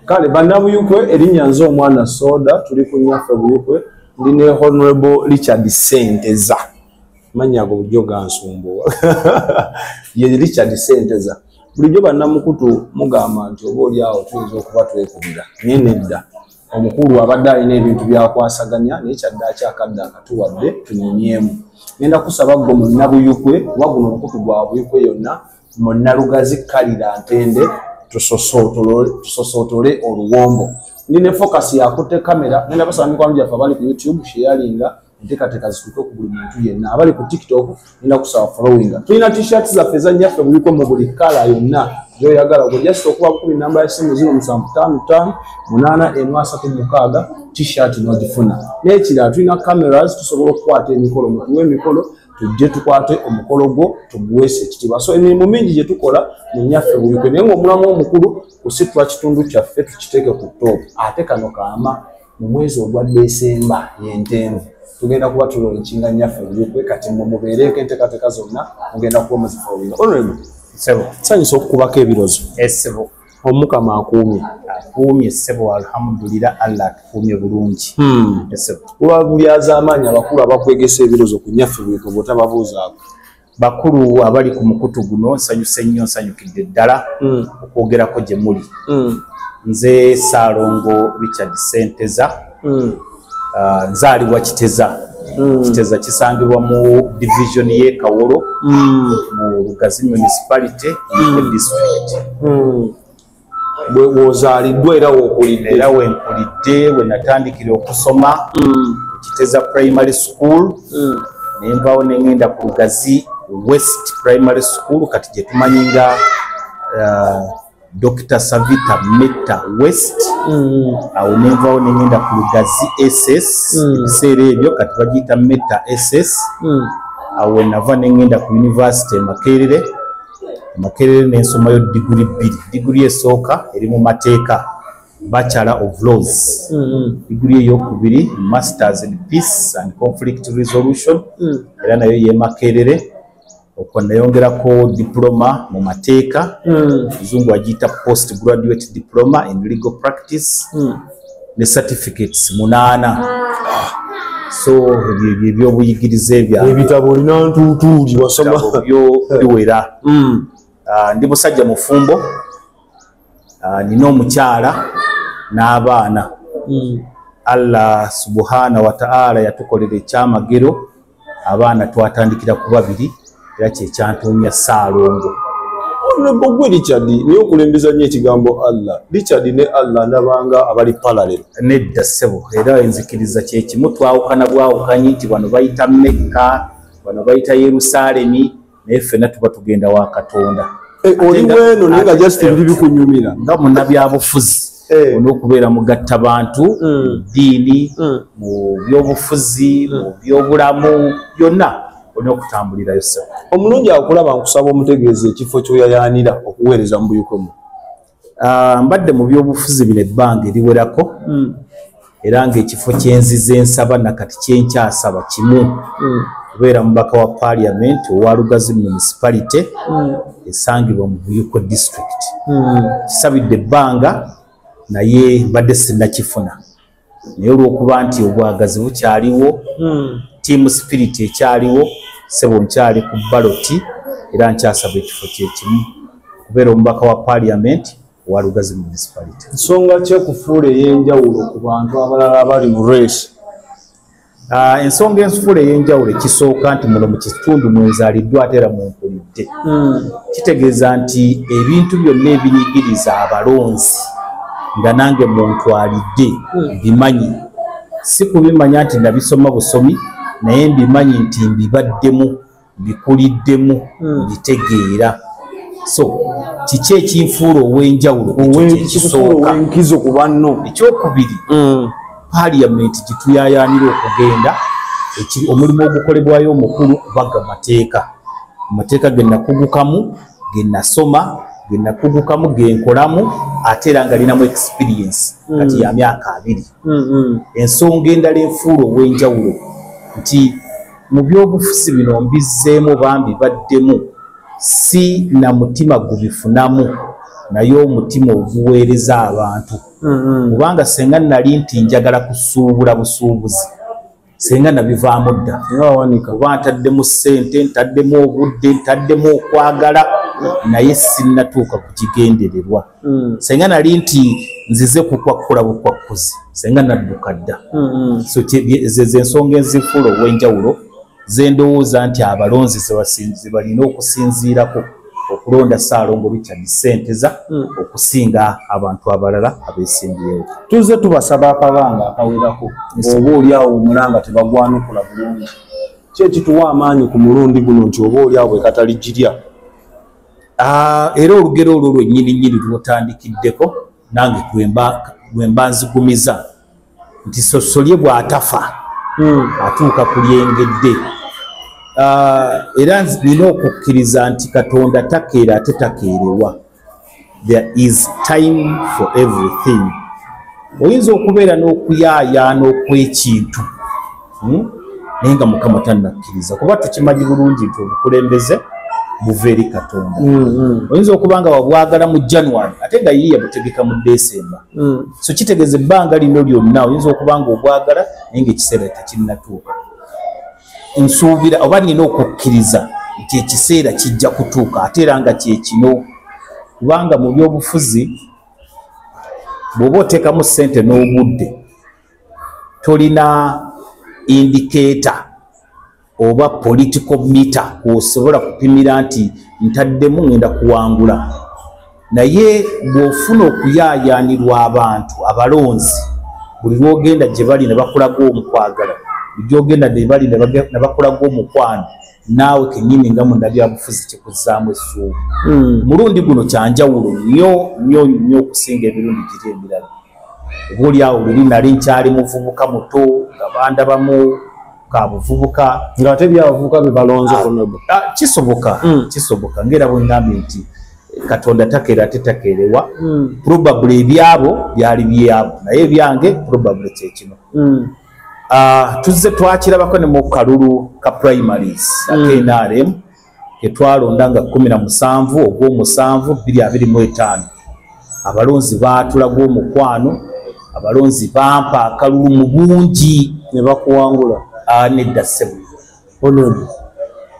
Kale bannabuyukwe, erinnya nze Omwana Soda, tuli ku Nnyaffe Buyukwe. Ndi ne Honorable Richard Senteza. Mannya ago bulijjo gansumbuwa, ye Richard Senteza. Bulijjo bannamukutu mugamba nti oba oli awo tuyinza okuba twekubira, naye nedda. Omukulu abadde alina ebintu byakwasaganya, naye kyaddaaki akadde akatuwadde tunyumyemu. Ngenda kusaba gwe munnabuyukwe, kuba guno omukutu gwa Buyukwe yonna, munnalugazi kalira ntende, tusosootole oluwombo. Ndi ne Focus yakutte kamera. Ngenda basaba mikwano gyaffe abali ku YouTube, sharinga enteekateeka zituuke ku buli muntu yenna. Abali ku TikTok, ngenda kusaba followinga. Tulina T-shirt zaffe eza Nnyaffe Buyukwe mu buli color yonna gyoyagala. Gwe just okuba bukubi namba ya simu 0755 8136, T-shirt n'ogifuna. N'ekirala, tulina cameras, tusobola okukwata emikolo. Mutuwe emikolo, tujje tukwate omukolo gwo, tuguweese ekitiibwa. So emirimu mingi gye tukola mu Nnyaffe Buyukwe, naye ng'omulamu omukulu kusitula kitundu kyaffe tukiteeke ku top. Ate kano kaama, mu mwezi ogwa Desemba yentenvu tugenda kuba tulaunchinga Nnyaffe Buyukwe. Kati mwe mubeereeko, enteekateeka zonna mugenda kuba muzifollowinga. Honorable, Ssebo. nsanyusa okukubako ebirozo. Essebo. Omukama akuumye. Akuumye ssebo, alhamdulillah, Allah atukuumye bulungi. Essebo. Buba bulyazaamaanyi abakulu abakwegesa ebirozo ku Nnyaffe Buyukwe bw'otababuuzaako. Bakulu abali ku mukutu guno, nsanyuse nnyo, nsanyukidde ddala okwogerako gye muli. Nze Saalongo Richard Senteza. Nzaalibwa Kiteza. Kiteza kisangibwa mu division y'e Kawolo, mu Lugazi Municipality, mu district. Bwe wozaaliddwa era wookulidde? Era wenkulidde, we natandikira okusoma Kiteza Primary School, nenvaawo nengenda ku Lugazi West Primary School, kati gye tumanyi nga Dr Savita Meta West. Awo nenvaawo nengenda ku Lugazi SS, ebiseera ebyo kati bagiyita Meta SS. Awo wenava nengenda ku university e Makerere. E Makerere nensomayo diguri bbiri. Diguri esooka eri mu mateeka, Bachelor of Laws. Diguri eyokubiri, Masters in Peace and Conflict Resolution, era nayo ye Makerere. Okwo nayongerako diploma mu mateeka, muzungu agiyita Post Graduate Diploma in Legal Practice, ne certificates munaana. So ebyo ebyo ebyobuyigirize byange. Ebitabo olina ntuutuuli, wasoma. Ebitabo byo biwera. Ah, ndi musajja mufumbo. Ah, nina omukyala n'abaana. Allah subhana wa ta'ala yatukolera ekyamagero, abaana twatandikira ku babiri, era kyekyantuumya Saalongo. Honorable gwe Richard, naye okulembeza nnyo ekigambo Allah. Richard ne Allah ndabanga abali parallel. Nedda ssebo, era enzikiriza kyekimu, twawukana bwawukanyi nti bano bayita Mekka, bano bayita Yerusaalemi, naye ffenna tuba tugenda wa Katonda. Eh, oli bweno naye nga just biri bikunyumira. Nga munnabyabufuzi olina okubeera mugatta bantu mu ddiini, mu byobufuzi, mu byobulamu, byonna olina okutambulirayo ssebo. Omulungi akulaba, nkusaba omutegeeza ekifo ky'oyayaanira okuweereza mu Buyukwe. Ah, mbadde mu byobufuzi bino ebbanga eriwerako, era ng'ekifo kyenzize nsaba nakati kyenkyasaba kimu, kubeera mubaka wa Parliament owa Lugazi Municipality esangibwa mu Buyukwe District. Kisabidde ebbanga, naye mbadde sinnakifuna, naye olw'okuba nti obwagazi bukyaliwo, team spirit ekyaliwo, sebo nkyali ku ballot era nkyasaba ekifo kyekimu, kubeera omubaka wa Parliament owa Lugazi Municipality. Nsonga ki ekufuula ey'enjawulo ku bantu abalala abali mu race? Ah, ensonga enfuula ey'enjawulo, ekisooka nti muno mu kitundu mwenzaaliddwa ate era munkulidde. Kitegeeza nti ebintu byonna ebinyigiriza abalonzi nga nange muntwalidde mbimanyi. Si kubimanya nti nabisoma busomi, naye mbimanyi nti mbibaddemu, mbikuliddemu, mbitegeera. So kiki ekinfuula ow'enjawulo? Ekyo kyekisooka. Owenkizo ku banno. Ekyokubiri, Paaliyamenti gyetuyayaanira okugenda, omulimu ogukolebwayo omukulu kubaga mateeka. Amateeka ge nakugukamu, ge nasoma, ge nakugukamu, ge nkolamu, ate era nga linamu experience kati ya myaka 20. Ensonga endala enfuula ow'enjawulo nti mu byobufuzi bino mbizzeemu, bambi baddemu si na mutima gubifunamu. naye omutima oguweereza abantu. Kubanga senga nali nti njagala kusuubula busuubuzi, senga nabivaamu dda, kuba ntaddemu ssente, ntaddemu obudde, ntaddemu okwagala, naye sinnatuuka kukigendererwa. Senga nali nti nzize kukwakkula bukwakkuzi, senga nadduka dda. So ze ensonga enzifuula ow'enjawulo ze ndowooza nti abalonzi ze balina okusinziirako okulonda Ssaalongo Richard Ssenteza okusinga abantu abalala abeesimbyewo. Tuzze tubasaba akabanga akawerako, oba oli awo omulanga tebagwanukula bulungi. Ki ekituwa amaanyi ku mulundi guno nti oba oli awo bwe kataligirya? Era olugero olwo lwennyini nnyini lwotandikiddeko nange lwemba nzigumiza nti Ssosolye bw'atafa atuuka ku lyengedde. Era nina okukkiriza nti Katonda takeera ate takeerewa. There is time for everything. Oyinza okubeera n'okuyaayaana okw'ekintu, naye nga Mukama tannakkiriza, kuba tukimanyi bulungi nti obukulembeze buva eri Katonda. Oyinza okuba nga wabwagala mu January ate nga yiiya butegeka mu December. So kitegeeza ebbanga lino lyonna oyinza okuba nga obwagala naye ng'ekiseera tekinnatuuka. Nsuubira oba nina okukkiriza nti ekiseera kijja kutuuka, ate era nga kye kino, kubanga mu byobufuzi bw'oba oteekamu ssente n'obudde tolina indicator oba political meter kw'osobola kupimira nti ntaddemu ngenda kuwangula. Naye bw'ofuna okuyaayaanirwa abantu abalonzi, buli lw'ogenda gye bali ne bakulaga omukwagala, buli gy'ogenda gye bali ne bakulaga omukwano, naawe kennyini nga munnabyabufuzi kikuzzaamu essuubi. Mulundi guno kyanjawulo nnyo nnyo nnyo okusinga emirundi giri emirala. Oba oli awo luli nali nkyali muvubuka muto nga bandabamu kabuvubuka, ng'ate byabavubuka bye balonze. Kisoboka, kisoboka ng'era bwe ngambye nti Katonda takeera ate takeerewa. Probably ebyabo byali byabo, naye ebyange probably kye kino. Tuzze twakirabako ne mu kalulu ka primaries aka NRM ketwalonda nga 17 ogw'omusanvu 2025. Abalonzi baatulaga omukwano, abalonzi bampa akalulu mu bungi ne bakuwangula. Nedda ssebo,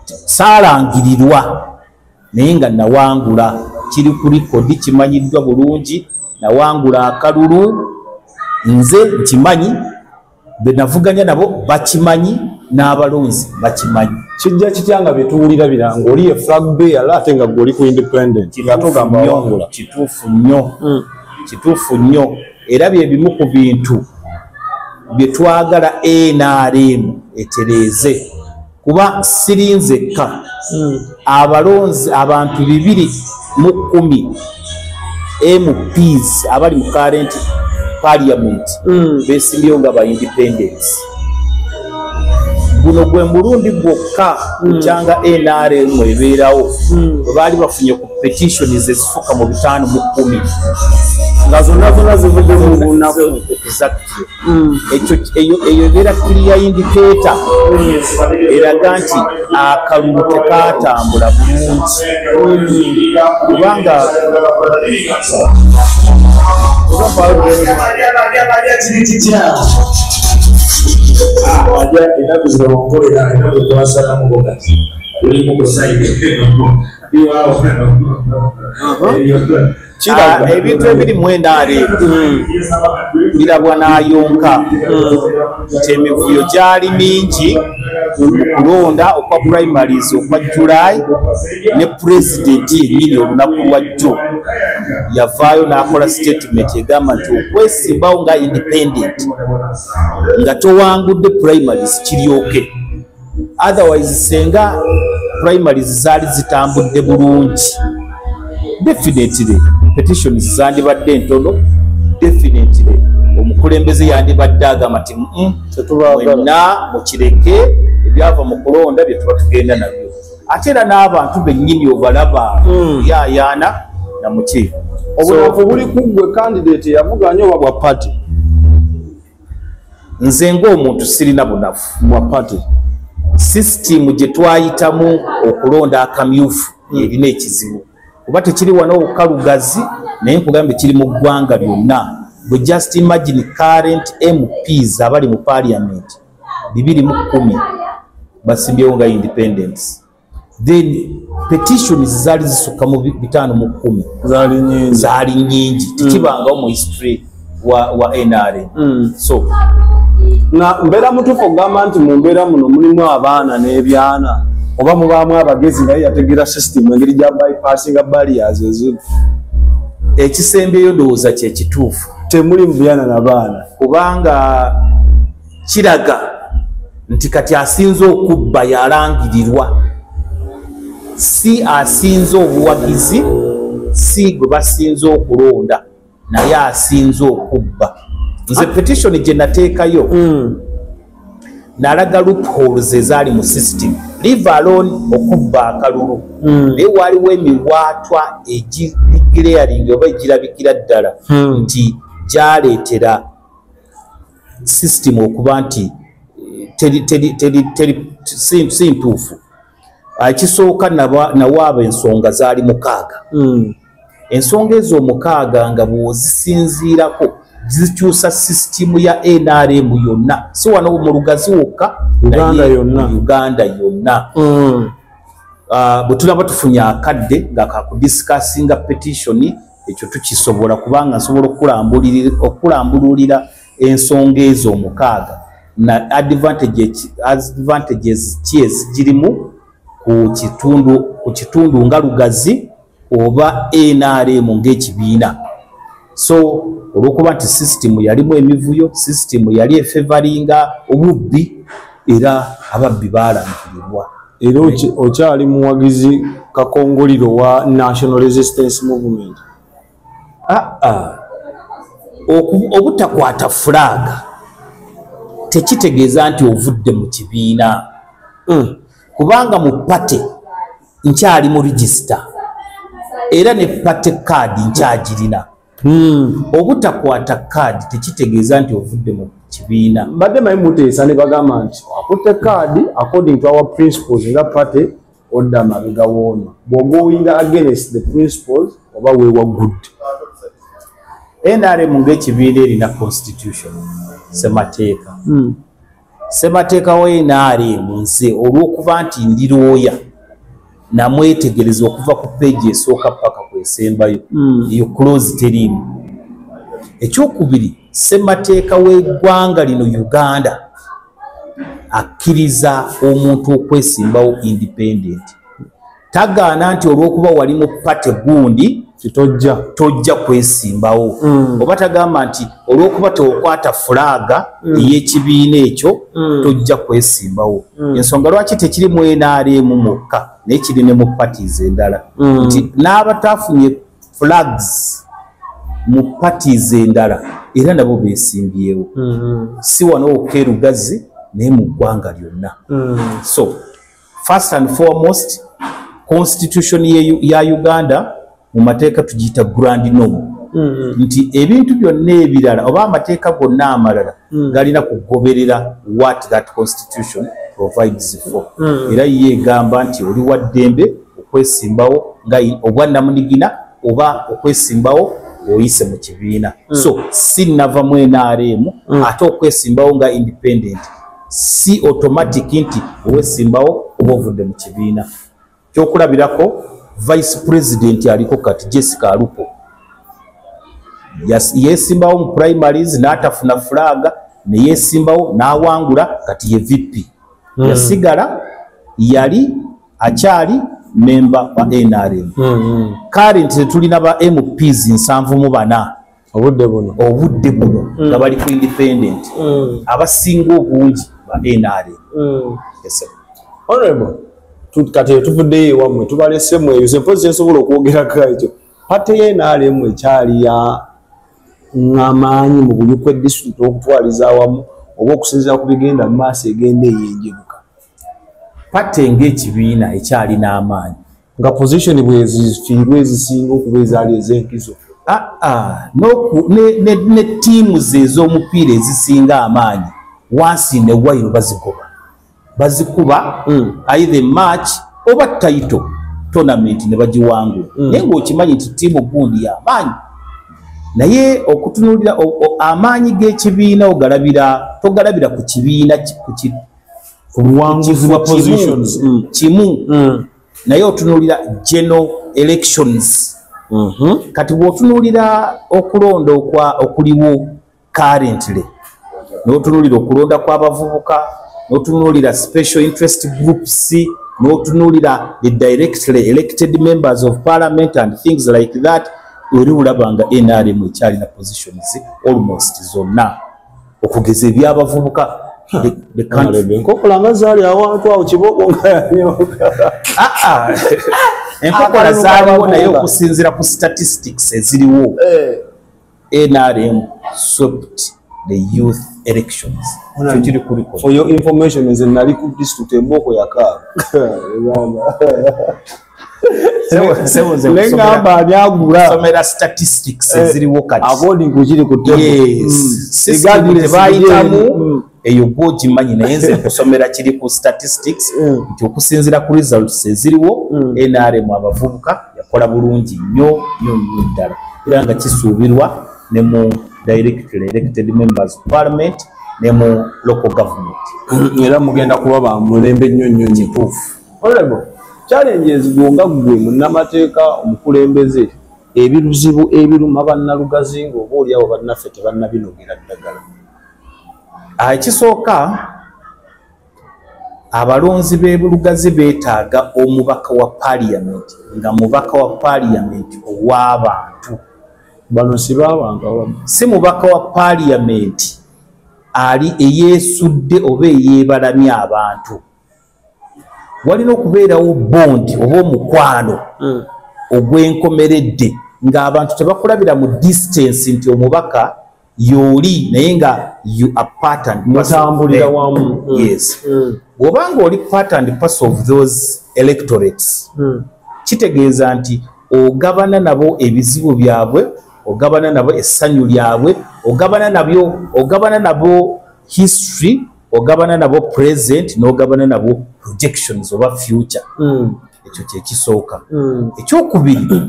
saalangirirwa naye nga nawangula, kiri ku likodi kimanyiddwa bulungi, nawangula akalulu nze nkimanyi, be navuganya nabo bakimanyi, n'abalonzi bakimanyi. Kijja kitya nga bye tuwulira biranga oli ye flag bearer ate nga gwe oli ku independent ng'ate ogamba wawangula? Kituufu nnyo, kituufu nnyo, era bye bimu ku bintu bye twagala NRM etereeze, kuba siri nzekka. Abalonzi abantu 210 MPs abali mu current parliament besimbyewo nga ba independents. Guno gwe mulundi gwokka kukyanga NRM ebeerawo bwe baali bafunye ku petitions ezifuka mu 510 nga zonna zonna zivudde mu bunafu. Exactly. Ekyo eyo ebeera clear indicator eraga nti akalulu tekaatambula bulungi, kubanga Ennaku zino nkolera ennaku twasalamu bogati olimu ku side. Ebintu ebiri mu NRM birabwa n'ayonka nti emivuyo gyali mingi mu kulonda okwa primaries okwa July, ne pulezidenti yennyini olunaku lwa jjo yavaayo n'akola statement egamba nti okwesimbawo nga independent nga towangudde primaries kiryoke. Otherwise senga primaries zaali zitambudde bulungi, definitely petitions zandibadde ntono, definitely omukulembeze yandibadde agamba nti mwenna mukireke, ebyava mu kulonda bye tuba tugenda nabyo. Ate era n'abantu bennyini obalaba yaayaana namuki. Obunafu buli ku ggwe candidate yavuganya oba bwa party? Nze ng'omuntu sirina bunafu bwa party. Sisitimu gye twayitamu okulonda akamyufu erina ekizibu. Oba tekiri wano wokka Lugazi, naye nkugambye kiri mu ggwanga lyonna. Bwe just imagine current MPs abali mu parliament 210 basimbyewo nga independents, then petitions zaali zisukka mu 510. Zaali nyingi. Zaali nyingi, tekibangawo mu history wa NRM. So Na mbeera mutuufu okugamba nti mu mbeera muno mulimu abaana n'ebyana, oba mubaamu abagezi naye yategeera system engeri gya bypassinga barriers ezimu? Ekisembyeyo ndowooza kye kituufu. Temuli mu byana na baana. Kubanga kiraga nti kati asinze okubba yalangirirwa, si asinze obuwagizi, si gwe basinze okulonda, naye asinze okubba. Nze petition gye nateekayo nalaga loopholes ezaali mu system, leave alone okubba akalulu, naye waliwo emiwaatwa egiglaring oba egirabikira ddala nti gyaleetera system okuba nti teri si ntuufu. Ekisooka, nawaaba ensonga zaali 6. Ensonga ezo 6 nga bw'ozisinziirako zikyusa sisitimu ya NRM yonna, si wano mu Lugazi wokka, Uganda naye yonna. mu Uganda yonna. Bwe tulaba tufunye akadde nga kakudiscussinga petition, ekyo tukisobola, kubanga nsobola okulambululira ensonga ezo 6 na advantages ki ezigirimu ku kitundu nga Lugazi oba NRM ng'ekibiina. So olw'okuba nti system yalimu emivuyo, system yali efavoringa obubbi, era ababbi baalangirirwa. Era okyali muwagizi kakongoliro wa National Resistance Movement? Aa, obutakwata flag tekitegeeza nti ovudde mu kibiina, kubanga mu party nkyali mu register, era ne party card nkyagirina. Obutakwata card tekitegeeza nti ovudde mu kibiina. Mbadde manyi muteesa ne bagamba nti akutte kaadi, according to our principles nga party, odda mabega woono, bw'ogoinga against the principles oba weewaggudde. NRM ng'ekibiina erina constitution, semateeka. Semateeka wa NRM, nze olw'okuba nti ndi looya, namwetegereza okuva ku peegi esooka paka kwesembayo, eyo clause teriimu. Ekyokubiri, semateeka w'eggwanga lino Uganda akkiriza omuntu okwesimbawo independent. Tagaana nti olw'okuba wali mu party gundi titojja tojja kwesimbawo, oba tagamba nti olw'okuba teokwata flag ey'ekibiina ekyo tojja kwesimbawo. Ensonga lwaki tekiri mu NRM mwokka, naye kiri ne mu parties endala, nti n'abataafunye flags mu parties endala era nabo beesimbyewo, si wano wokka e Lugazi, naye mu ggwanga lyonna. So first and foremost, constitution ya Uganda mu mateeka tugiyita grand norm, nti ebintu byonna ebirala oba amateeka gonna amalala galina kugoberera what that constitution provides for. Era ye egamba nti oli wa ddembe okwesimbawo nga obwannamunigina oba okwesimbawo oyise mu kibiina. So si nava mu NRM, ate okwesimbawo nga independent si automatic nti owesimbawo oba ovudde mu kibiina. Kyokulabirako, vice president aliko kati, Jessica Alupo, yesimbawo mu primaries n'atafuna flag, ne yesimbawo n'awangula, kati ye VP. Yasigala yali akyali member wa NRM. Currently tulina ba MPs 74 obudde buno. Obudde buno nga bali ku independent, abasinga obungi ba NRM. Yes, sir. Honorable, kati tuvuddeyo ewammwe, tubalese mweyo, mpozi nsobola okwogerako ekyo, party ye NRM ekyali ya ng'amaanyi mu Buikwe district okutwaliza awamu, oba okusinziira ku bigenda mu maaso egenda eyenjebuka? Party ng'ekibiina ekyalina amaanyi. Nga position bwezifiirwa ezisinga okuba ezaali ez'enkizo. Ah, ne ttiimu ez'omupiira ezisinga amaanyi, once in a while bazikuba either match oba title. tournament ne bagiwangula, naye ng'okimanyi nti ttiimu gundi y'amaanyi. Naye okutunuulira amaanyi g'ekibiina, ogalabira, togalabira ku kibiina ku buwanguzi bwa positions kimu, naye otunuulira general elections. Kati bw'otunuulira okulonda okuliwo currently, n'otunuulira okulonda kw'abavubuka, n'otunuulira special interest groups, n'otunuulira the directly elected members of parliament and things like that, oli olaba nga NRM ekyalina positions almost zonna, okugeza ebyabavubuka. Enkokola nga zaali awantu awo, kibooko nga yanyoka. Ah, ah. Enkokola zaaliwo, naye okusinziira ku statistics eziriwo, NRM swept the youth elections. Kyo kiri kuliko. For your information, nze nali ku district, embooko yakaaba. Neŋŋamba ani agula? Kusomera statistics eziriwo kati. According ku kiri ku table. Yes. System tebayitamu eyo, gwogimanyi, naye nze kusomera kiri ku statistics nti okusinziira ku results eziriwo, NRM abavubuka yakola bulungi nnyo nnyo nnyo ddala, era nga kisuubirwa ne mu directly elected members of parliament ne mu local government. Era mugenda kuba ba mulembe nnyo nnyo nnyo. Kituufu. Honorable, challenges gwonga ggwe munnamateeka omukulembeze, ebiruzibu ebiruma bannalugazi ng'oba oliawo bannaffe tebannabinogera ddagala? Ah, ekisooka, abalonzi b'e Lugazi beetaaga omubaka wa parliament nga mubaka wa parliament ow'abantu. Bano si b'abantu abamu. Si mubaka wa parliament ali eyeesudde oba eyeebalamye abantu. Walina okubeerawo bond oba omukwano ogw'enkomeredde ng'abantu tebakulabira mu distance nti omubaka yooli, naye nga you are part and parcel of Mutambulira them. wamu. Yes, bw'obanga oli part and parcel of those electorates, kitegeeza nti ogabana nabo ebizibu byabwe, ogabana nabo essanyu lyabwe, ogabana nabyo, ogabana nabo history, ogabana nabo present, n'ogabana nabo projections oba future. Ekyo kyekisooka. Ekyokubiri,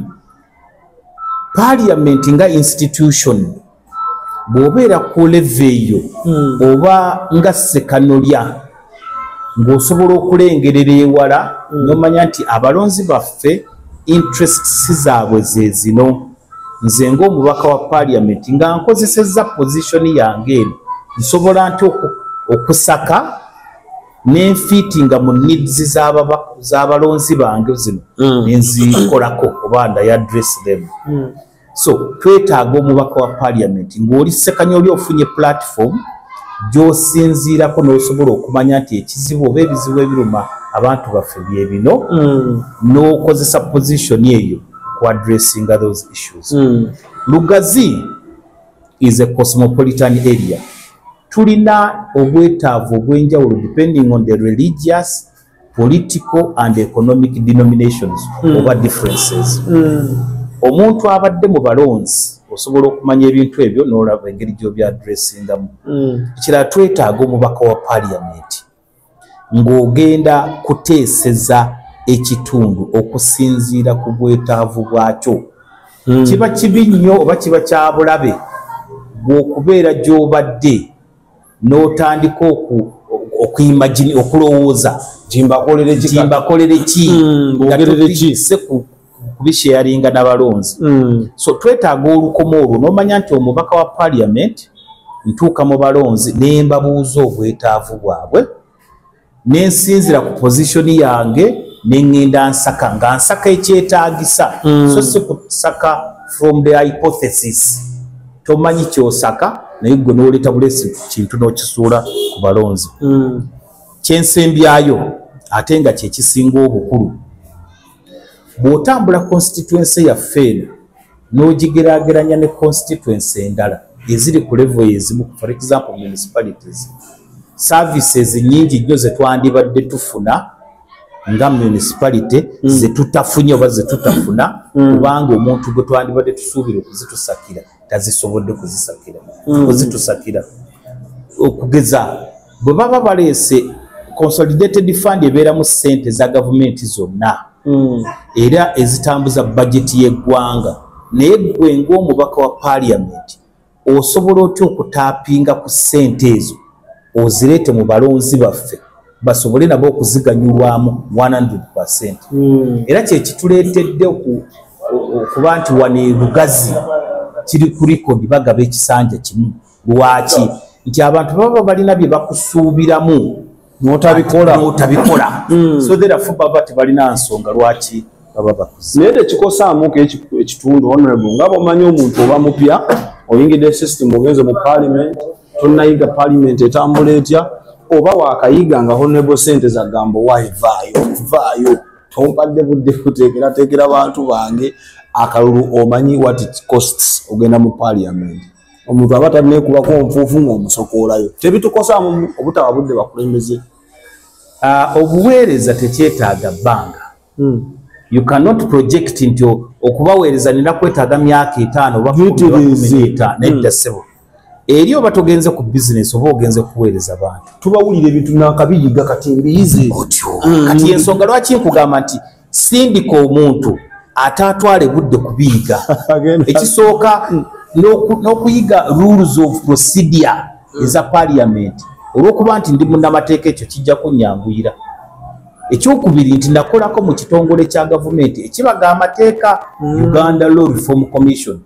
parliament nga institution, bw'obeera ku level eyo oba nga sekanolya, ng'osobola okulengerera ewala n'omanya nti abalonzi baffe interests zaabwe ze zino. Nze ng'omubaka wa parliament, nga nkozesezza position yange eno, nsobola nti okusaka nenfiitinga mu needs z'abalonzi bange zino, nenzikolako oba and I address them. So twetaaga omubaka wa parliament ng'oli sekanyoli, ofunye platform gy'osinziirako n'osobola okumanya nti ekizibu oba ebizibu ebiruma abantu baffe bye bino, n'okozesa position eyo ku addressinga those issues. Lugazi is a cosmopolitan area. Tulina obwetaavu obw'enjawulo depending on the religious, political and economic denominations oba differences. Omuntu abadde mu balonzi osobola okumanya ebintu ebyo n'olaba engeri gy'obyaddressingamu. Ekirala, twetaaga omubaka wa parliament ng'ogenda kuteeseza ekitundu okusinziira ku bwetaavu bwakyo. Kiba kibi nnyo oba kiba kya bulabe bw'okubeera gy'obadde n'otandika okuimagine, okulowooza Timbakolere ki? Timbakolere ki? Nga Bogerere ki? topise kubisharinga n'abalonzi. So twetaaga olukomo olwo n'omanya nti omubaka wa parliament ntuuka mu balonzi ne mbabuuza obwetaavu bwabwe, nensinzira ku position yange, neŋŋenda nsaka nga nsaka ekyetaagisa, so si kusaka from the hypothesis. Tomanyi kyosaka, naye gwe n'oleeta bulesi kintu n'okisuula ku balonzi. Kyensembyayo, ate nga kyekisinga obukulu, bw'otambula constituency yaffe eno n'ogigeraageranya ne constituency endala eziri ku level ezimu, for example municipalities, services nyingi nnyo ze twandibadde tufuna nga municipality ze tutafunye oba ze tutafuna, kubanga omuntu gwe twandibadde tusuubira okuzitusakira tazisobodde kuzitusakira. Okugeza, bwe baba baleese consolidated fund, ebeeramu ssente za gavumenti zonna. Era ezitambuza bajeti y'eggwanga. Naye ggwe ng'omubaka wa parliament osobola otya okutaapinga ku ssente ezo ozireete mu balonzi baffe basobole nabo okuziganyulwamu 100%? Era kye kituleetedde okuba nti wano e Lugazi kiri ku record bagaba ekisanja kimu. Lwaki? Nti abantu baba balina bye bakusuubiramu n'otabikola. So therefore baba tebalina nsonga lwaki baba bakuze. Naye tekikosaamuko ekitundu, honorable, nga bw'omanyi omuntu oba mupya oyingidde system, ogenze mu parliament, tonnayiga parliament etambula etya, oba waakayiga nga honorable Senteza agamba waayi vaayo vaayo, tompadde budde kuteekerateekera bantu bange akalulu, omanyi what it costs ogenda mu parliament. Omuntu aba tanneekubako nfuufu ng'omusokoolayo, tebitukosaamu obutaba budde bakulembeze? Obuweereza tekyetaaga bbanga. You cannot project nti okubaweereza nina kwetaaga myaka 5 oba 15. Nedda ssebo, eri oba togenze ku bizinesi oba ogenze kuweereza bantu. Tubawulira ebintu nakabiyiga kati mbiyize otyo. Kati ensonga lwaki nkugamba nti sindika omuntu ate atwale budde kubiyiga, ekisooka n'okuyiga rules of procedure eza parliament. Olw'okuba nti ndi munnamateeka, ekyo kijja kunnyanguyira. Ekyokubiri nti nakolako mu kitongole kya gavumenti ekibaga amateeka, Uganda Law Reform Commission.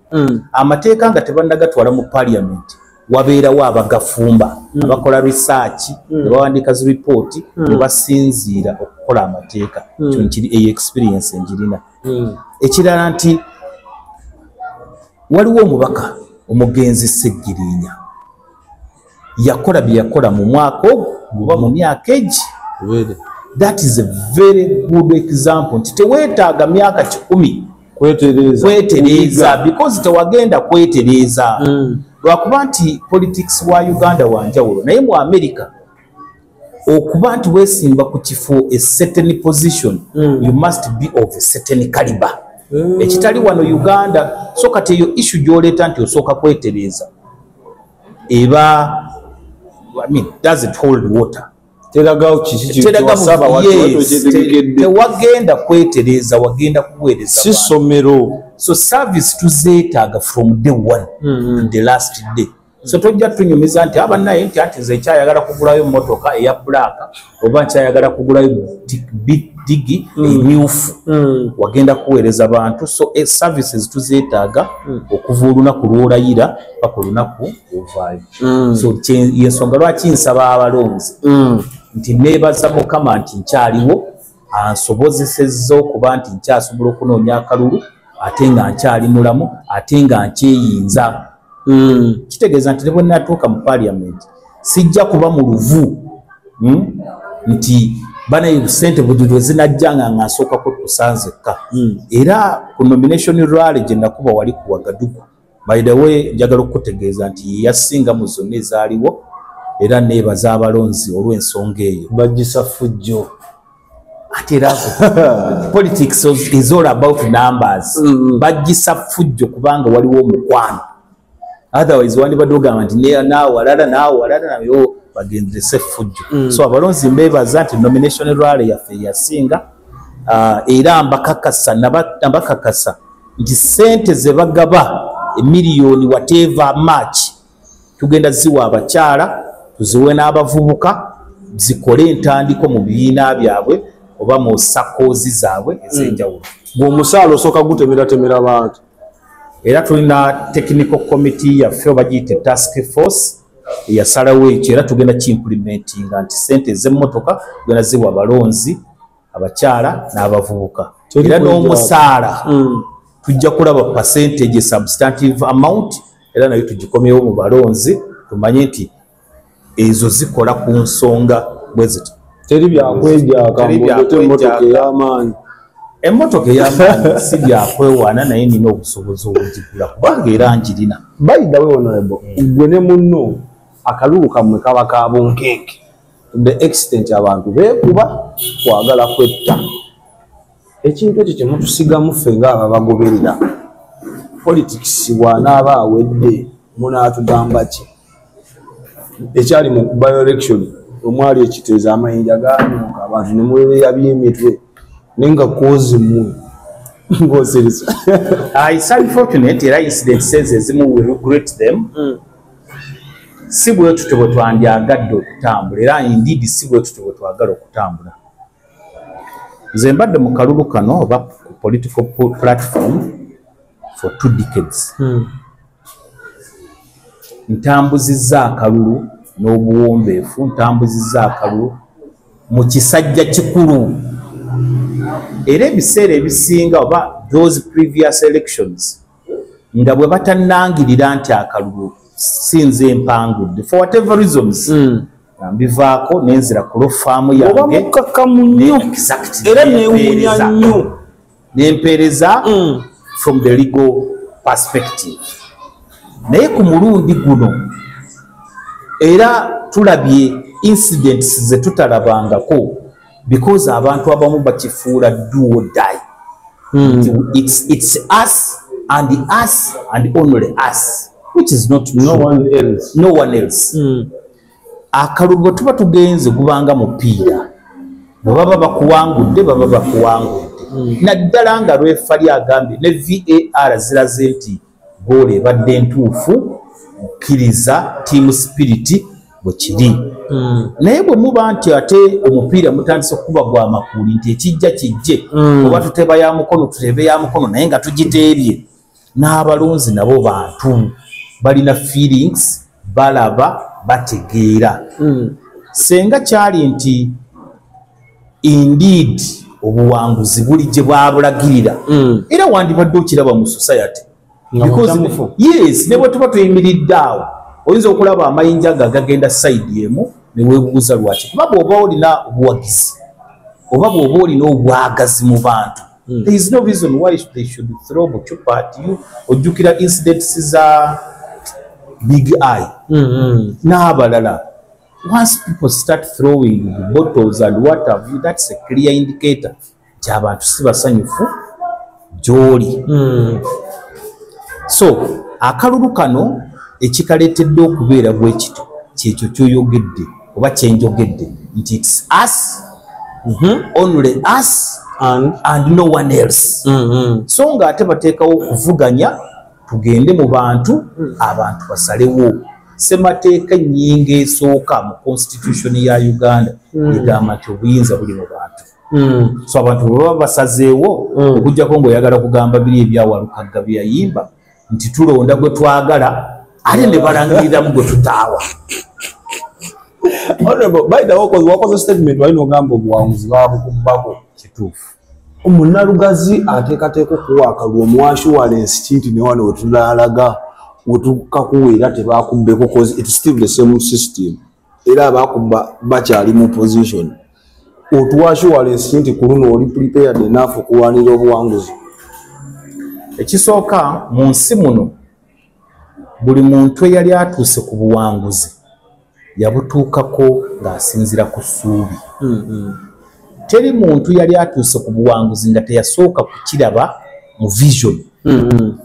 Amateeka nga tebannagatwala mu parliament, wabeerawo abagafumba, abakola research, ne bawandiika zi ripooti ne basinziira okukola amateeka. Kyo nkiri, eyo experience njirina. Ekirala nti waliwo omubaka omugenzi Ssegirinya, yakola bye yakola mu mwaka ogwo oba mu myaka egi. That is a very good example nti teweetaaga myaka 100 kwetereeza, because tewagenda kwetereeza. Lwakuba nti politics wa Uganda wanjawulo, naye mu America okuba nti weesimba ku kifo, a certain position, you must be of a certain caliber, ekitali wano Uganda. So kati eyo issue gy'oleeta nti osooka kwetereeza eba, I mean, doesn't hold water. Tewagenda kwetereeza, wagenda kuweereza. Si ssomero. So service tuzeetaaga from day one to the last day. So tojja tunyumiza nti abanaye nti ati nze nkyayagala kugulayo motoka eya black oba nkyayagala kugulayo digi emyufu. Wagenda kuweereza bantu, so services tuzeetaaga okuva olunaku lw'olayira paka olunaku ovaayo. So yensonga lwaki nsaba abalonzi nti neebaza Mukama nti nkyaliwo, ansobozesezza okuba nti nkyasobola okunoonya akalulu, ate nga nkyali mulamu, ate nga nkyeyinza. Kitegeeza nti ne bwe natuuka mu parliament sijja kuba mu luvu nti banaye sente buli lwe zinajjanga nga nsooka kwekkusa nzekka. Era ku nomination rally gye nakuba wali ku Wagadugu, by the way, njagala okukutegeeza nti ye yasinga mu zonna ezaaliwo, era neebaza abalonzi olw'ensonga eyo. Bagisa fujjo. Ate era politics is all about numbers. Bagisa fujjo kubanga waliwo omukwano, otherwise wandibadde ogamba nti naawalala naawalala nayo bagenderese fujjo. So abalonzi mbeebaza nti nomination rally yaffe yasinga, era mbakakasa nti sente ze bagaba emiliyoni whatever much tugenda ziwa abakyala, tuziwe n'abavubuka zikole entandiko mu bibiina byabwe oba mu SACCOs zaabwe ez'enjawulo. Gweomusaala osooka gutemeratemera bantu. Era tulina technical committee yaffe oba giyite task force eyasalawo ekyo, era tugenda kiimplementinga nti sente ez'emmotoka tugenda ziwa abalonzi abakyala n'abavubuka, era n'omusaala tujja kulaba percentage, substantive amount, era nayo tugikomyewo mu balonzi, tumanye nti ezo zikola ku nsonga bwe ziti. Teri byakwejaka emmotoka ey'amaanyi. Emmotoka ey'amaanyi si byakwewaana, naye nina obusobozi obugigula kubanga era njirina. By the way, honorable, gwe ne munno akalulu kammwe kaba ka bunkenke to the extent abantu beekuba kwagala kwetta. Ekintu ekyo kyemutusigamu ffe ng'ababagoberera, politics bw'anaaba awedde munaatugamba ki? Ekyali mu by-election omwali ekiteeza amayinja ganyuka abantu ne mubeeyabya emitwe. Naye nga kozi mmwe ng'osirisa. It's unfortunate, era incidences ezimu we regret them. Si bwe tutyo bwe twandyagadde okutambula, era indeed si bwe tutyo bwe twagala okutambula. Nze mbadde mu kalulu kano oba ku political platform for 2 decades. Ntambuzizza akalulu n'obuwombeefu, ntambuzizza akalulu mu kisajja kikulu, era ebiseera ebisinga oba those previous elections nga bwe batannangirira nti akalulu sinze empangudde, for whatever reasons, nga mbivaako nenzira ku law firm oba yange. Mukakamu nnyo. Exactly. Era neewuunya nnyo. Nempeereza from the legal perspective. Naye ku mulundi guno era tulabye incidents ze tutalabangako, because abantu abamu bakifuula do or die. It's us and us and only us, which is not No true. one else. No one else. Akalulu bwe tuba tugenze gubanga mupiira, bwe baba bakuwangudde, baba bakuwangudde, naddala nga referee agambye ne VAR ziraze nti goolo ebadde ntuufu. Kkiriza team spirit bwe kiri, naye bwe muba nti ate omupiira mutandise okukuba gwa makuuli nti ekijja kijje, oba tuteba ya mukono, tutebe ya mukono, naye nga tugiteebye. N'abalonzi nabo bantu, balina feelings, balaba, bategeera. Senga kyali nti indeed obuwanguzi buli gye bwabulagirira, era wandibadde okiraba mu society. Nga Because- mukyamufu. Yes, ne bwe tuba tuyimiridde awo, oyinza okulaba amayinja nga gagenda side emu ne weebuuza lwaki, kuba bw'oba olina obuwagizi oba bw'oba olina obwagazi mu bantu, there is no reason why they should throw bucupa at you. Ojjukira incidents za Big Eye n'abalala. Once people start throwing bottles and what have you, that's a clear indicator nti abantu si basanyufu gy'oli. So akalulu kano ekikaleetedde okubeera bwe kityo kyekyo kyoyogedde oba kyenjogedde nti it's us, only us and and no one else. So nga ate bateekawo okuvuganya, tugende mu bantu, abantu basalewo. Ssemateeka ennyingo esooka mu constitution ya Uganda egamba nti obuyinza buli mu bantu. So abantu bwe baba basazeewo, okuggyako ng'oyagala kugamba biri ebyawalukagga bye yayimba nti tulonda gwe twagala ate ne balangiriramu gwe tutaawa. Honorable, by the way, wakoze statement walina ogamba obuwanguzi babukubbako. Kituufu. Omunnalugazi ateekateeka okuwa akalulu, omuwa assurance ki nti ne wano wetunaalaga wetukakuwa tebakubbeko? 'Cause it's still the same system, era abakubba bakyali mu position. Otuwa assurance ki nti ku luno oli prepared enough okulwanira obuwanguzi? Ekisooka, mu nsi muno buli muntu eyali atuuse ku buwanguzi yabutuukako ng'asinziira ku ssuubi. Teri muntu yali atuuse ku buwanguzi nga teyasooka kukiraba mu vision.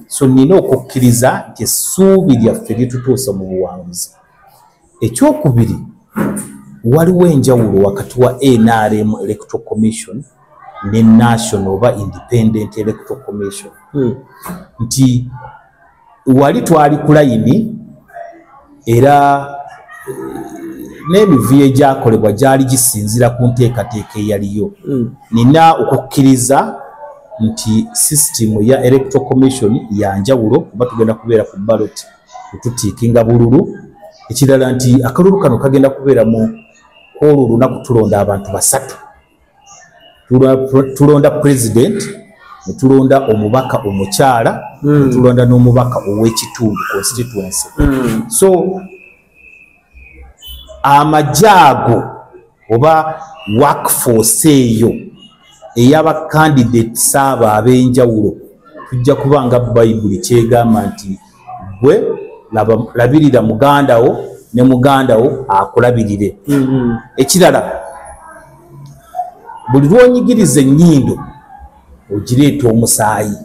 So nina okukkiriza nti essuubi lyaffe litutuusa mu buwanguzi. Ekyokubiri, waliwo enjawulo wakati wa NRM Electoral Commission ne National oba Independent Electoral Commission, nti wali twali ku layini era n'emivuyo egyakolebwa gyali gisinzira ku nteekateeka eyaliyo. Nina okukkiriza nti sisitimu ya Electoral Commission ya njawulo, kuba tugenda kubeera ku ballot tetutickinga bululu. Ekirala nti akalulu kano kagenda kubeera mu kwolwo olunaku tulonda abantu basatu. Tulonda president, ne tulonda omubaka omukyala, ne tulonda n'omubaka ow'ekitundu, constituency. So amagye ago oba workforce eyo ey'aba candidates abo ab'enjawulo, tujja kuba nga Bayibuli kyegamba nti gwe labirira muganda wo ne muganda wo akulabirire. Ekirala, buli lwonyigiriza ennyindo ogireeta omusaayi.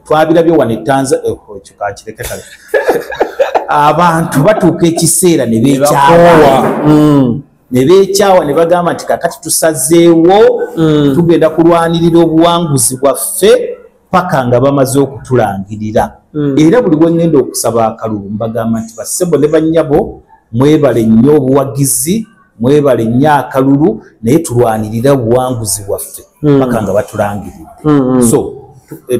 Twabirabye wano e ekyo kankireke. Kale abantu batuuka ekiseera ne beekyawa. Ne beekyawa ne bagamba nti kakati tusazeewo, tugenda kulwanirira obuwanguzi bwaffe paka nga bamaze okutulangirira. Era buli lwe ŋŋenda okusaba akalulu mbagamba nti bassebo ne bannyabo, mwebale nnyo obuwagizi, mwebale nnyo akalulu, naye tulwanirira obuwanguzi bwaffe paka nga batulangiridde. So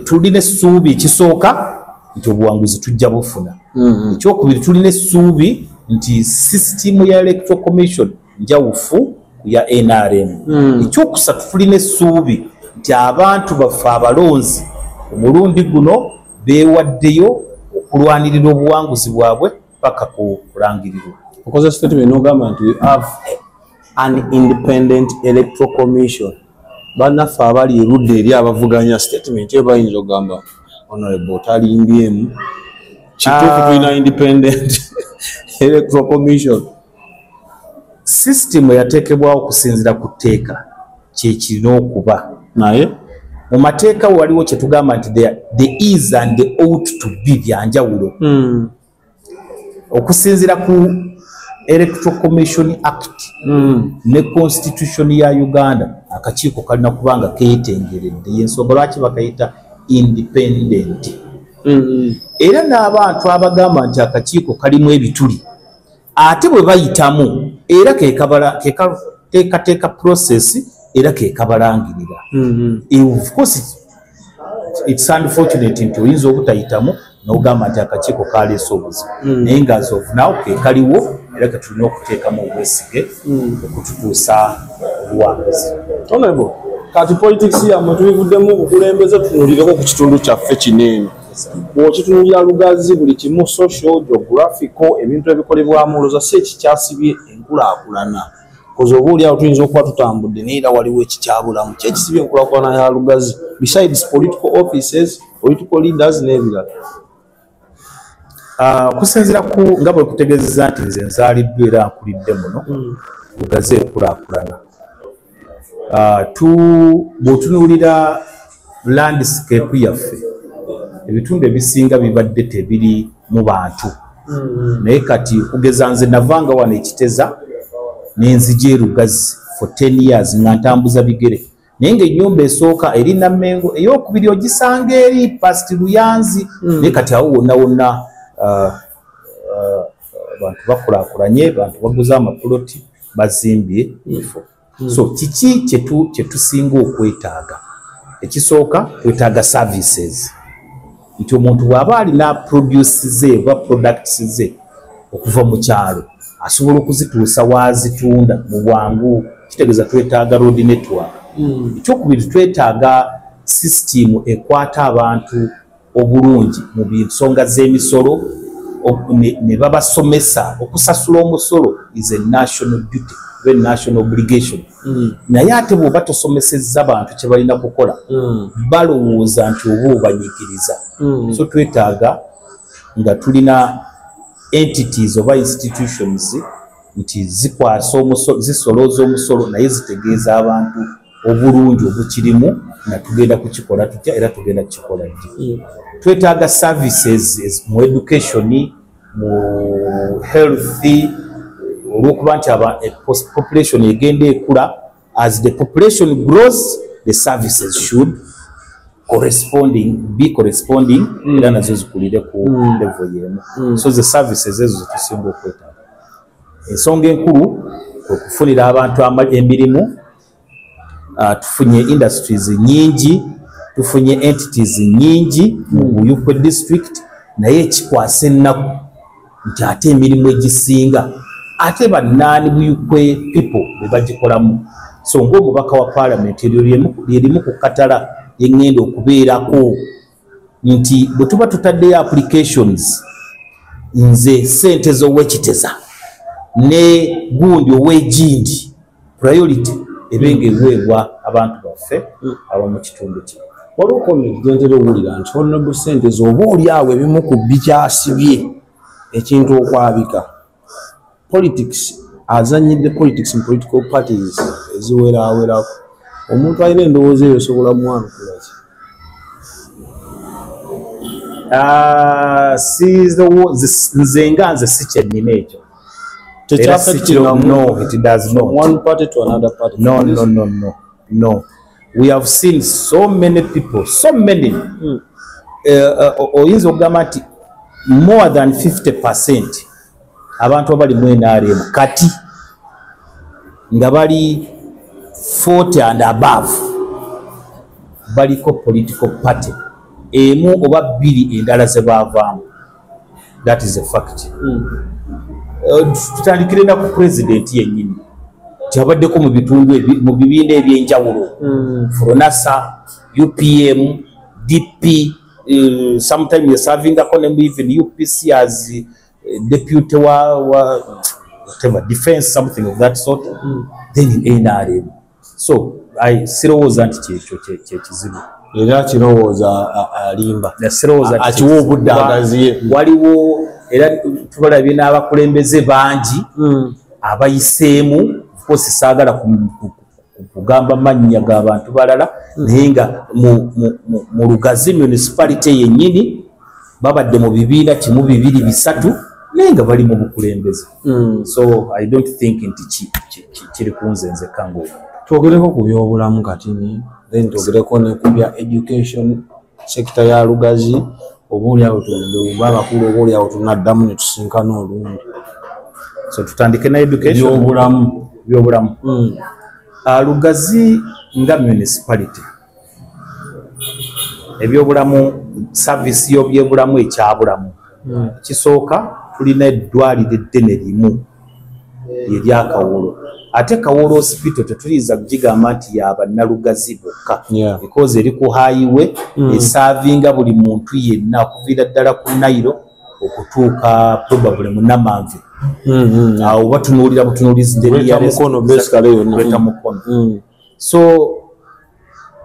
tulina essuubi, ekisooka nti obuwanguzi tujja bufuna. Ekyokubiri, tulina essuubi nti sisitimu ya Electoral Commission njawufu ku ya NRM. Ekyokusatu, tulina essuubi nti abantu baffe abalonzi omulundi guno beewaddeyo okulwanirira obuwanguzi bwabwe paka ku kulangirirwa. Okoze statement n'ogamba nti we have an independent Electoral Commission. Bannaffe abali erudda eri abavuganya statement eyo bayinza okugamba honorable talimbyemu, kituufu? Tulina independent Electoral Commission? Sisitimu eyateekebwawo okusinziira ku tteeka kyekirina okuba. Naye mu mateeka waliwo kyetugamba nti the is and the ought to be byanjawulo. Okusinziira ku Electoral Commission Act ne Constitution ya Uganda, akakiiko kalina kuba nga keetengeredde, yensonga lwaki bakayita independent. Era n'abantu abagamba nti akakiiko kalimu ebituli, ate bwe bayitamu era kekateekateeka process era kekabalangirira. Of course it's unfortunate nti oyinza obutayitamu n'ogamba nti akakiiko kaleese obuzibu, naye nga as of now ke kaliwo era ke tulina okuteekamu obwesige okututuusa obuwanguzi. Honorable, kati politics yammwe tubivuddemu, obukulembeze, tutunulireko ku kitundu kyaffe kino eno. Bw'okitunulira Lugazi, buli kimu, social, geographical, ebintu ebikolebwamu, olowooza si ekikyasibye enkulaakulana? Koze oba oli awo tuyinza okuba tutambudde, naye era waliwo ekikyabulamu. Ki ekisibye enkulaakulana ya Lugazi besides political offices, political leaders n'ebirala? Ah, okusinziira ku nga bwe kutegeezeza nti nze nzaaliddwa era nkulidde muno, Lugazi ekulaakulana. Ah, bw'otunuulira landscape yaffe, ebitundu ebisinga bibadde tebiri mu bantu, naye kati okugeza nze navanga wano Ekiteza nenzija e Lugazi for 10 years nga ntambuza bigere, naye ng'ennyumba esooka eri Nammengo, eyokubiri ogisanga eri past Luyanzi. Naye kati awo wonna wonna abantu bakulaakulanye, bantu baguze amapuloti, bazimbye ebifo. So kiki kyetusinga okwetaaga? Ekisooka, twetaaga services, nti omuntu bw'aba alina produce ze oba products ze okuva mu kyalo asobola okuzituusa waazitunda mu bwangu. Kitegeeza twetaaga road network. Ekyokubiri, twetaaga sisitimu ekwata abantu obulungi mu nsonga z'emisolo, ne babasomesa okusasula omusolo is a national duty oba a national obligation. Naye ate bw'oba tosomesezza bantu kye balina kukola, balowooza nti oba obanyigiriza. So twetaaga nga tulina entities oba institutions nti zikwasa omusolo, zisolooza omusolo, naye zitegeeza abantu obulungi obukirimu nga tugenda kukikola tutya era tugenda kukikola ddi. Twetaaga services mu education, mu health, olwokuba nti population egenda ekula. As the population grows, the services should corresponding be corresponding, era nazo zikulire ku level yemu. So the services ezo zetusinga okwetaaga. Ensonga enkulu kwe kufunira abantu emirimu. Tufunye industries nyingi, tufunye entities nyingi mu Buyukwe District, naye ekikwasa ennaku nti ate emirimu egisinga ate bannaani Buyukwe people be bagikolamu. So ng'omubaka wa parliament, eryo lyerimu ku katala lyeŋŋenda okubeerako nti bwe tuba tutaddeyo applications, nze sente z'owekiteza ne gundi ow'egindi, priority ebe ng'eweebwa abantu baffe ab'omu kitundu kino. Waliwo comment gyentera owulira nti honorable Senteza oba oli awo ebimu ku bikyasibye ekintu okwabika politics, azanyidde politics mu political parties eziwerawerako. Omuntu alina endowooza eyo osobola mwanukula ki? Ah, nze nga nze si kyennina ekyo. Era no, it does not. One party to another party. No, no, no, no, no. We have seen so many people, so many. Oyinza okugamba nti more than 50% abantu abali mu NRM kati nga bali 40 and above baliko political party emu oba bbiri endala ze baavaamu. That is a fact. Tutandikire na ku president yennyini kyabaddeko mu bitundu mu bibiina ebyenjawulo, Fronasa, UPM, DP, sometimes you're serving even UPC as deputy wa whatever, defense, something of that sort, then in NRM. So I sirowooza nti kyekyo kyekizibu. Era kirowooza alimba. Sirowooza akiwa obudde agaziye. Waliwo era tubalabye n'abakulembeze bangi abayiseemu. Of course saagala kugamba mannya g'abantu balala, naye nga mu Lugazi municipality yennyini babadde mu bibiina kimu, bibiri, bisatu, naye nga bali mu bukulembeze. So I don't think nti kiri ku nze nzekka ng'omuntu. Twogereko ku byobulamu katini, then twogereko ne ku bya education sector ya Lugazi, oba oliawo tuba abakulu, oba oliawo tunaddamu ne tusinkana olundi. So tutandike na education. Byobulamu. Byobulamu. Lugazi nga municipality, ebyobulamu, service y'obyobulamu ekyabulamu. Kisooka tulina eddwaliro eddene limu erya Kawolo. Ate Kawolo Hospital tetuyinza kugigamba nti ya bannalugazi bokka, because eri ku highway, eservinga buli muntu yenna okuviira ddala ku Nairo okutuuka probably mu Namanve. Awo batunuulira butunuulizi Greater Mukono. So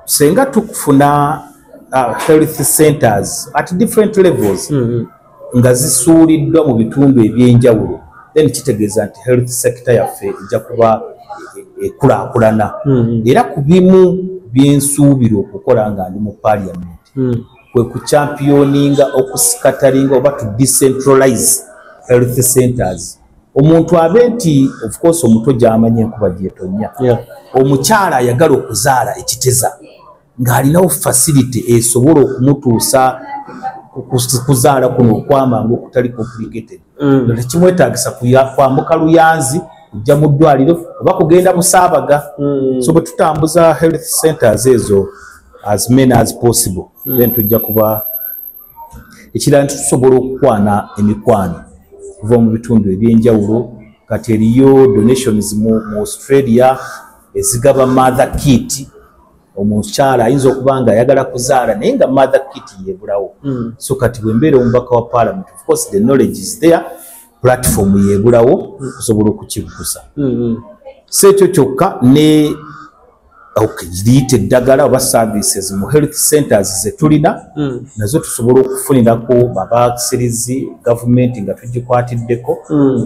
senga tukufuna health centers at different levels nga zisuuliddwa mu bitundu ebyenjawulo, then kitegeeza nti health sector yaffe ejja kuba ekulaakulana. Era ku bimu byensuubira okukola nga ndi mu parliament kwe ku championinga okuscatteringa oba to decentralize health centers. Omuntu abe nti of course omuto gy'amanyi enkuba gy'etonnya, omukyala ayagala okuzaala ekiteza ng'alinawo facility esobola okumutuusa kuzaala kuno okwamangu okutali complicated. Tekimwetaagisa kwambuka Luyanzi kujja mu ddwaliro oba kugenda Busaabaga. So bwe tutambuza health centers ezo as many as possible, then tujja kuba ekirala nti tusobola okukwana emikwano kuva mu bitundu ebyenjawulo. Kati eriyo donations mu Australia ezigaba mother kit. Omukyala ayinza okuba nga ayagala kuzaala naye nga mother kit yebulawo. So kati bwe mbeera omubaka wa parliament, of course the knowledge is there, platform yebulawo okusobola okukigusa. Si ekyo kyokka, ne liyita eddagala oba services mu health centers ze tulina nazo tusobola okufunirako babakisirizi gavumenti nga tugikwatiddeko,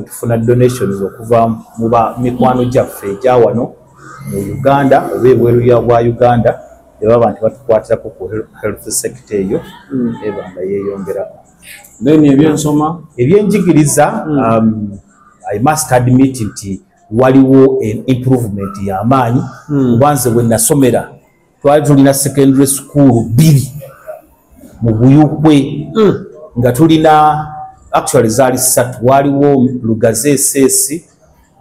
tufuna donations okuva mu mikwano gyaffe egya wano mu Uganda oba ebweru bwa Uganda, ne baba nti batukwatirako ku health sector eyo eba nga yeeyongerako. Then ebyensoma, ebyenjigiriza, I must admit nti waliwo improvement y'amaanyi. Kuba nze bwe nasomera twali tulina secondary school bbiri mu Buyukwe, nga tulina actually zaali ssatu. Waliwo Lugazi SS,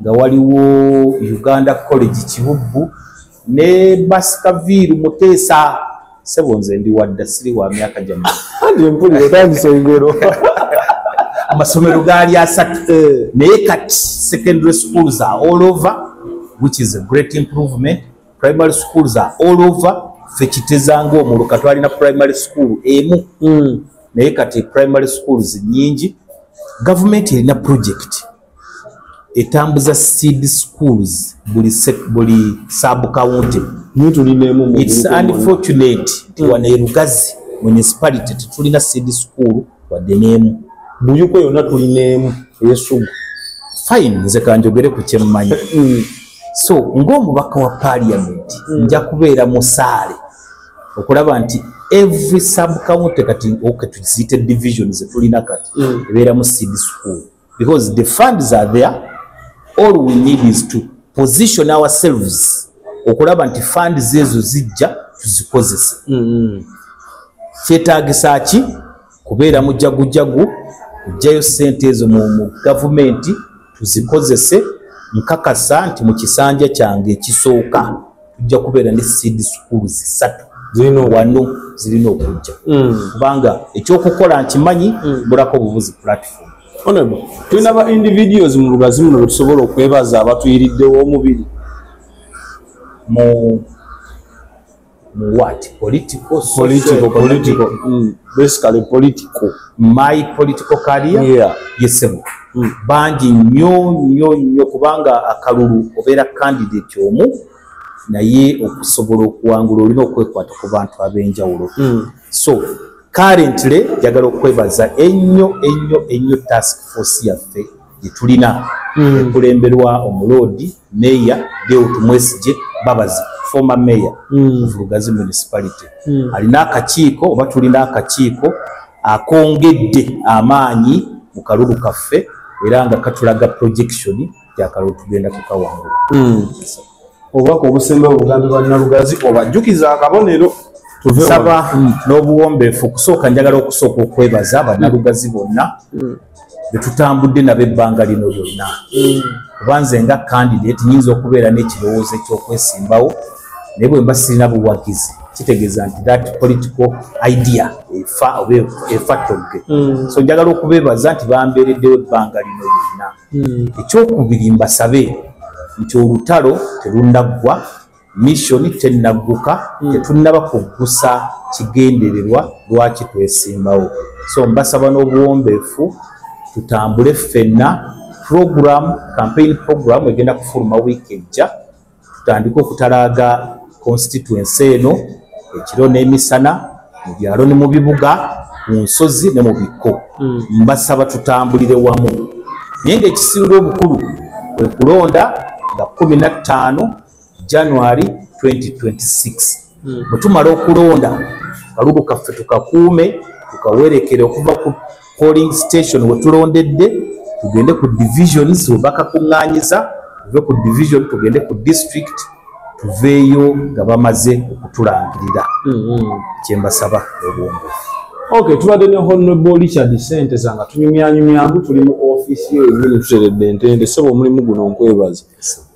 nga waliwo Uganda College Kibubbu ne Baskerville Muteesa. Sebo nze ndi wadda, siri wa myaka gyammwe. Mpulira otandise engero. Amasomero gaali asatu, naye kati secondary schools are all over, which is a great improvement. Primary schools are all over. Ffe Kiteza ng'omuluka twalina primary school emu, naye kati primary schools nnyingi. Gavumenti erina project etambuza seed schools buli sub county. It's unfortunate nti wano e Lugazi municipality tetulina seed school wadde n'emu. Buyukwe yonna tulina emu ey'essugu. Fine, nze kanjogere ku kyemmanyi. So ng'omubaka wa parliament nja kubeera musaale okulaba nti every sub county kati, okay, tuziyite divisions zetulina kati, ebeeramu seed school, because the funds are there. All we need is to position ourselves okulaba nti funds ezo zijja tuzikozese. Kyetaagisa ki? Kubeera mujagujagu, kujjayo ssente ezo mu gavumenti tuzikozese. Nkakasa nti mu kisanja kyange ekisooka tujja kubeera ne seed schools 3 wano zirina okujja, kubanga ekyokukola nkimanyi, bulako obubuzi platform. Honorable, tulina ba individuals mu Lugazi muno betusobola okwebaza abatuyiriddewo omubiri? Mu what? Political, political, political. Basically political. My political career? Yeah. Yes, bangi nnyo nnyo nnyo, kubanga akalulu obeera candidate omu, naye okusobola okuwangula olina okwekwata ku bantu ab'enjawulo. So currently njagala okwebaza ennyo ennyo ennyo task force yaffe gye tulina, ekulemberwa omuloodi Meya Deo Tumwesigye Babazi, former mayor of Lugazi Municipality. Alina akakiiko, oba tulina akakiiko akongedde amaanyi mu kalulu kaffe, era nga katulaga projection yakalulu tugenda kukawangula. Obubaka obusemba obugambe bannalugazi obajjukiza akabonero. Nsaba n'obuwombeefu okusooka, njagala okusooka okwebaza bannalugazi bonna betutambudde nabo ebbanga lino lyonna, kuba nze nga candidate nyinza okubeera n'ekirowoozo ekyokwesimbawo, naye bwe mba sirina buwagizi kitegeeza nti that political idea efa oba efa togge. So njagala okubeebaza nti bambeereddewo ebbanga lino lyonna. Ekyokubiri, mbasabe nti olutalo terunnaggwa, mission tennagguka, tetunnaba kuggusa kigendererwa lwaki twesimbawo. So mbasaba n'obuwombeefu tutambule ffenna. Program, campaign program egenda kufuluma wiiki ejja, tutandike okutalaaga constituency eno ekiro n'emisana, mu byalo ne mu bibuga, mu nsozi ne mu bikko. Mbasaba tutambulire wamu, naye ng'ekisinga obukulu kwe kulonda nga 15 January 2026. Bwe tumala okulonda, kalulu kaffe tukakuume, tukawerekere okuva ku polling station we tulondedde, tugende ku divisions we bakakuŋŋaanyiza, tuve ku division tugende ku district, tuveeyo nga bamaze okutulangirira. Kyembasaba obwongofu. Okay, tubadde ne Honorable Richard Ssenteza nga tunyumyanyumyamu, tuli mu ofiisi ye yennyini, tuteredde entende. Ssebo, omulimu guno nkwebaza,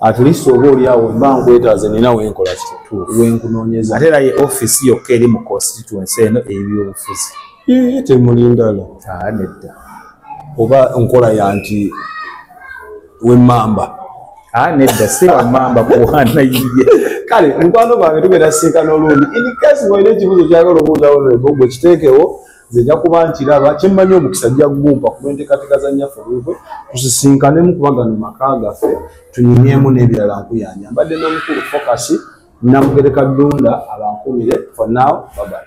at least oba oli awo mba nkwetaaze nina wenkola ki, wenkunoonyeza. Ate era ye ofiisi yokka eri mu constituency eno ey'ebyobufuzi. Ii, temuli ndala? Aa, nedda. Oba nkola ya nti wemmamba? Aa, nedda, si wamamba kuwaana yiye. Kale mukwano gwange, tugenda sisinkana olundi. In case ng'olina ekibuuzo kyagala obuuza Honorable, gwe kiteekewo, nze nja kuba nkiraba. Kyemmanyi omukisa ajja gumpa kuba enteekateeka za nnyaffe Buikwe, tusisinkanemu kuba gano maka gaffe, tunyumyemu n'ebirala. Nkuyanja mbadde n'omukulu Focus Namugereka Ddunda abankumire. For now, bye bye.